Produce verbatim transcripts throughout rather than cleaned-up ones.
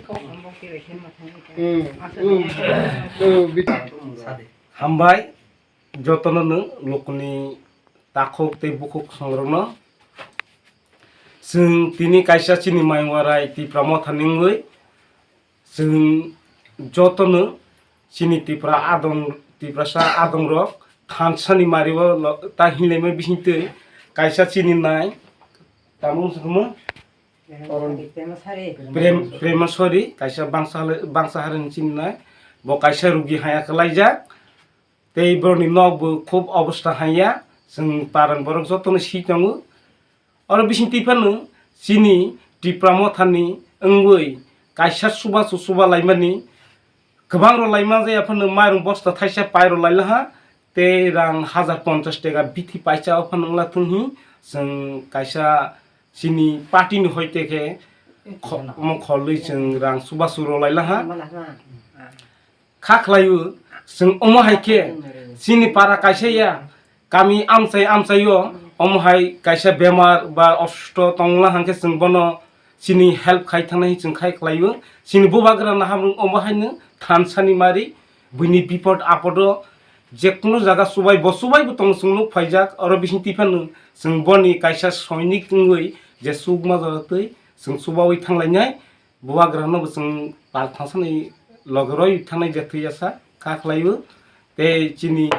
Hmm, hmm, hmm, bita. Hambai jotono nwng lukuni takhuk tei bukhuk songrokno. Chwng tini kaisa chini mai warai Tipra Mothani wngwi chwng jotono chini Tipra adong, Tiprasa adongrok thansani mario lo-, ta hinlaima bisingtwi kaisa chini nai tamo wngkha khe mo? Prem, Premasori, kaisa bangsa hale-, bangsa harani chini nai. Bo kaisa rugi haya kwlaijak. Tei borokni nok bo khub obostha haya. Chwng paran borok jotono si tongo. Oro bising twi phano chini Tipra Mothani wngwi kaisa chubachu chuba laimani kwbang rw laima jaya phano mairung bosta thaisa pai rw lailaha tei rang hajar ponchas teka bithi paisa o phano wngla thung hi chwng kaisa chini party ni hoite khe kho-, omo kholwi chwng rang chubachu rw lailaha. Kha khlaio, chwng omo hai khe chini para kaisa ya, kami amchai amchaio, omo hai kaisa bemar ba osusto tongla hwnkhe chwng bono chini help khai thangnai chwng khai khlaio. Chini bubagra nahamrung omo haino thansani mari, buini bipod apodo jekunu jaga chubai bo chubai bo tongo chwng nuk phaijak, oro bising twi phano chwng boni kaisa soinik wngwi je chukma jaga twi chwng chubaui thanglainai. Bubagrano bo chwng pal thangsani loge roi thangnai je thwi asa kha khlaio. Tei chini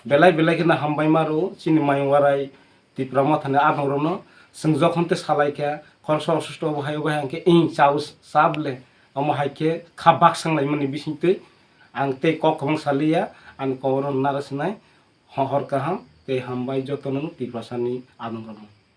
belai belai kheno hambai maro chini mai warai Tipra Mothani adongrokno. Chwng jokhon tei salai kha khoroksa osusto obo hai obo hai hwnkhe ing chao chable omo hai khe kha baksang laimani bisingtwi ang tei kok kwbang saliya ani kokno nara sinai. Ho-, hor kaham tei hambai jotono Tiprasani adongrokno.